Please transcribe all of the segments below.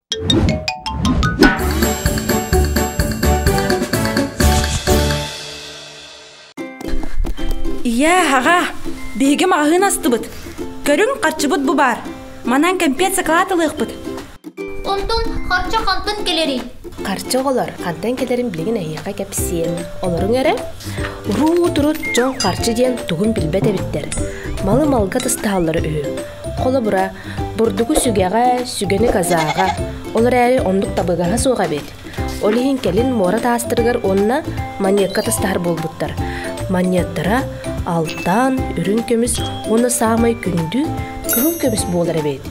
Ийээ, аҕаа, биһиги маҕаһыын астыбыт. Көрүҥ, харчыбыт бу баар. Манан кэмпиэт сакалаат ылыахпыт. Онтон харчы хантан кэлэрий? Харчы оҕолор хантан кэлэрин билигин эһиэхэ кэпсиэм. Олоруҥ эрэ. Уруу-турут дьон харчы диэн тугун билбэт эбиттэр. Малы-малга тыстаһаллара үһү. Холобура, бурдугу сүгэҕэ, сүгэни казааҕа. Ол эрээри оннук табыгаһа суох эбит. Ол иһин кэлин муора таастарыгар уонна манньыакка тастаһар буолбуттар. Манньыаттара алтан, үрүҥ көмүс уонна саамай күндү кыһыл көмүс буолар эбит.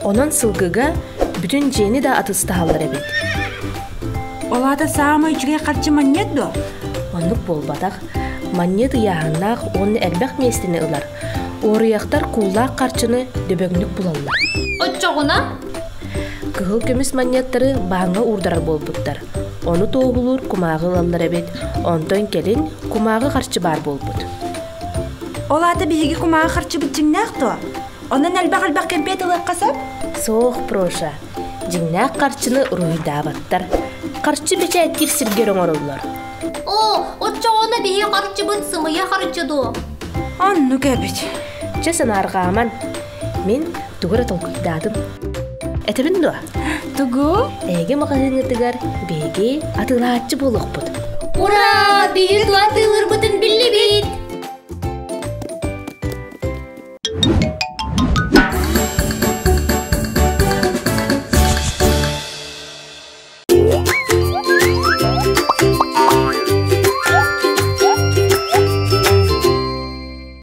Онон сылгыга бүтүн дьиэни да атыстаһаллар эбит. Ол аата саамай үчүгэй харчы манньыат дуо? Оннук буолбатах. Манньыат ыйааһыннаах уонна элбэх миэстэни ылар. Уоруйахтар кууллаах харчыны дөбөҥнүк булаллар. Оччоҕуна? Кыһыл көмүс манньыаттары бааҥҥа уурдарар буолбуттар. Ону туоһулуур кумааҕы ылаллар эбит. Онтон кэлин кумааҕы харчы баар буолбут. Ол аата биһиги кумааҕы харчыбыт дьиҥнээх дуо? Онон элбэх-элбэх кэмпиэт ылыахха сөп? Суох, Проша. Дьиҥнээх харчыны уруһуйдаабаттар. Харчы бэчээттиир сиргэр оҥороллор. Оо, оччоҕуна биһи харчыбыт сымыйа харчы дуо? Оннук эбит. Чэ санаарҕааман. Мин тугу эрэ толкуйдаатым. Этэбин дуо? Тугу? Эһиги маҕаһыыҥҥытыгар биһиги атыылааччы буолуохпут. Ура! Биһиги тугу атыылыырбытын биллибит!